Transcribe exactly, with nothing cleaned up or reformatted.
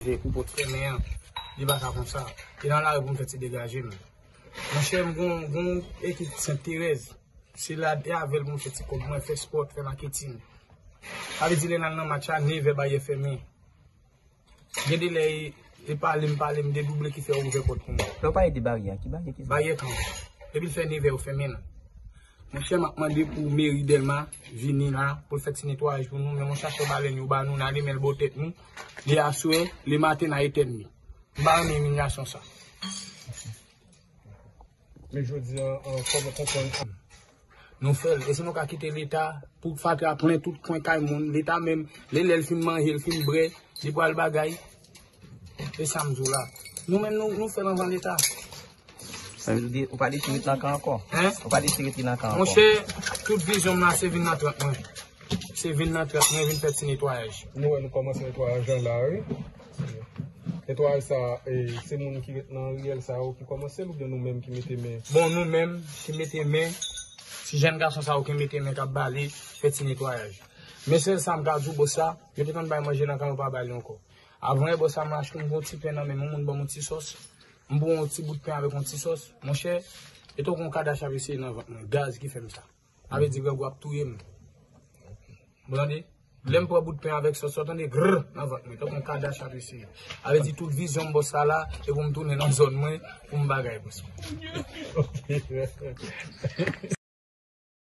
Pou pot fèmen an, li pa ka konsa. E nan lari pou m fè ti degaje m. Monchè, m gon, gon ekip Sent Terèz. Se la e avè l pou m fè ti kòb mwen, fè spòt, fè maketin. Sa vle di lè n al nan match la, nevè baryè fèmen. Gen de lè e, e pale m pale m de double ki fè ouvè pòt pou mwen. Lè w pale de baryè, ki baryè ki Baryè kan. Depi l fè nevè yo fèmen l. Monchè, m ap mande pou meri Dèlma vini la pou l fè ti netwayaj pou nou, men monchè, achè balèn yo ba nou, n ale men l bò tèt nou. Li aswè, li maten n a etèn li. M pa renmen imilyasyon sa. Men jodi a, an, kòman konprann. Nou fè l. E si nou ka kite Leta pou fatra plen tout kwen kay moun, Leta menm, lè lè l fin manje, l fin bwè, li pral bagay. E sa m di w la. Nou menm, nou, nou fè l anvan Leta. Sa vle di, ou pa deside ret nan kan ankò? Hein? Ou pa deside ret nan kan ankò? Monchè, tout vizyon m la, se vin nan trant mwen. Se vin nan trant mwen, vin fè ti netwayaj. Nou wè nou kòmanse netwayaj lan la, wi. Netwayaj sa, e, se moun ki ret nan riyèl sa yo ki kòmanse l oubyen nou menm ki mete men? Bon, nou menm ki mete men, ti jèn gason sa yo ki mete men k ap bale, fè ti netwayaj. Men sèl sa m ka di w, bòs la, yo te konn bay manje nan kan yo pa ba li ankò. Avan yè, bòs la, m achte m yon ti pen nan men m, yon moun ban m yon ti sòs. M pran yon ti bout pen avèk yon ti sòs. Monchè, e tankou yon kadach ap eseye nan vant mwen. Gaz ki fè m sa. Sa vle di grangou ap touye m. Ou tande? Lè m pran bout pen avèk sòs, ou tande grr nan vant mwen. Tankou yon kadach ap eseye. Sa vle di tout vizyon m bòs la la, e pou m tounen nan zòn mwen, pou m bagay bòs.